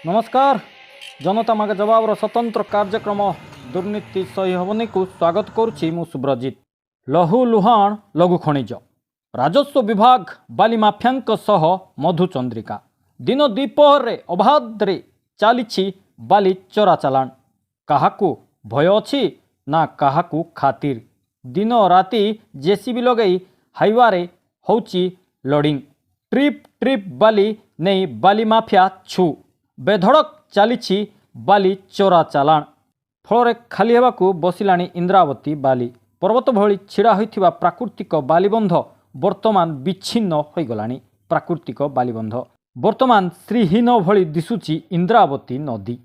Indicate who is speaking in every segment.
Speaker 1: ନମସ୍କାର, ଜନତା ମାଗେ ଜବାବର ସ୍ୱତନ୍ତ୍ର କାର୍ଯ୍ୟକ୍ରମ ଦୁର୍ନୀତି ସହି ହେବନିକୁ ସ୍ୱାଗତ କରୁଛି ମୁଁ ସୁବ୍ରଜିତ। ଲହୁ ଲୁହାଣ ଲଘୁ ଖଣିଜ ରାଜସ୍ୱ ବିଭାଗ ବାଲି ମାଫିଆଙ୍କ ସହ ମଧୁଚନ୍ଦ୍ରିକା। ଦିନ ଦ୍ୱିପହରରେ ଅବାଧରେ ଚାଲିଛି ବାଲି ଚୋରା ଚାଲାଣ। କାହାକୁ ଭୟ ଅଛି ନା କାହାକୁ ଖାତିର। ଦିନ ରାତି ଜେସିବି ଲଗାଇ ହାଇୱାରେ ହେଉଛି ଲୋଡ଼ିଂ। ଟ୍ରିପ୍ ଟ୍ରିପ୍ ବାଲି ନେଇ ବାଲି ମାଫିଆ ଛୁ। ବେଧଡ଼କ ଚାଲିଛି ବାଲି ଚୋରା ଚାଲାଣ। ଫଳରେ ଖାଲି ହେବାକୁ ବସିଲାଣି ଇନ୍ଦ୍ରାବତୀ ବାଲି। ପର୍ବତ ଭଳି ଛିଡ଼ା ହୋଇଥିବା ପ୍ରାକୃତିକ ବାଲିବନ୍ଧ ବର୍ତ୍ତମାନ ବିଚ୍ଛିନ୍ନ ହୋଇଗଲାଣି। ପ୍ରାକୃତିକ ବାଲିବନ୍ଧ ବର୍ତ୍ତମାନ ଶ୍ରୀହୀନ ଭଳି ଦିଶୁଛି ଇନ୍ଦ୍ରାବତୀ ନଦୀ।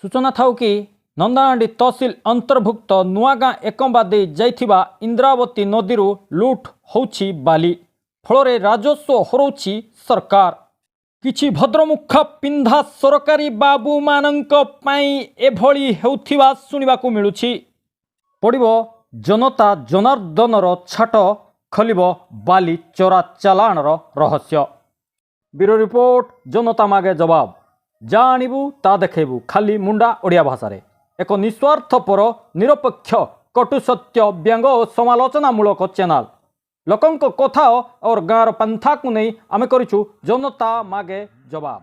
Speaker 1: ସୂଚନା ଥାଉ କି, ନନ୍ଦାହାଣ୍ଡି ତହସିଲ ଅନ୍ତର୍ଭୁକ୍ତ ନୂଆଗାଁ ଏକମ୍ବା ଦେଇ ଯାଇଥିବା ଇନ୍ଦ୍ରାବତୀ ନଦୀରୁ ଲୁଟ୍ ହେଉଛି ବାଲି। ଫଳରେ ରାଜସ୍ୱ ହରାଉଛି ସରକାର। କିଛି ଭଦ୍ରମୁଖ ପିନ୍ଧା ସରକାରୀ ବାବୁମାନଙ୍କ ପାଇଁ ଏଭଳି ହେଉଥିବା ଶୁଣିବାକୁ ମିଳୁଛି। ପଡ଼ିବ ଜନତା ଜନାର୍ଦ୍ଦନର ଛାଟ, ଖୋଲିବ ବାଲି ଚୋରା ଚାଲାଣର ରହସ୍ୟ। ବ୍ୟୁରୋ ରିପୋର୍ଟ, ଜନତା ମାଗେ ଜବାବ। ଯାହା ଆଣିବୁ ତା ଦେଖେଇବୁ, ଖାଲି ମୁଣ୍ଡା ଓଡ଼ିଆ ଭାଷାରେ। ଏକ ନିସ୍ୱାର୍ଥପର, ନିରପେକ୍ଷ, କଟୁ ସତ୍ୟ, ବ୍ୟଙ୍ଗ ଓ ସମାଲୋଚନାମୂଳକ ଚ୍ୟାନେଲ। ଲୋକଙ୍କ କଥା ଓ ଗାଁର ପନ୍ଥାକୁ ନେଇ ଆମେ କରିଛୁ ଜନତା ମାଗେ ଜବାବ।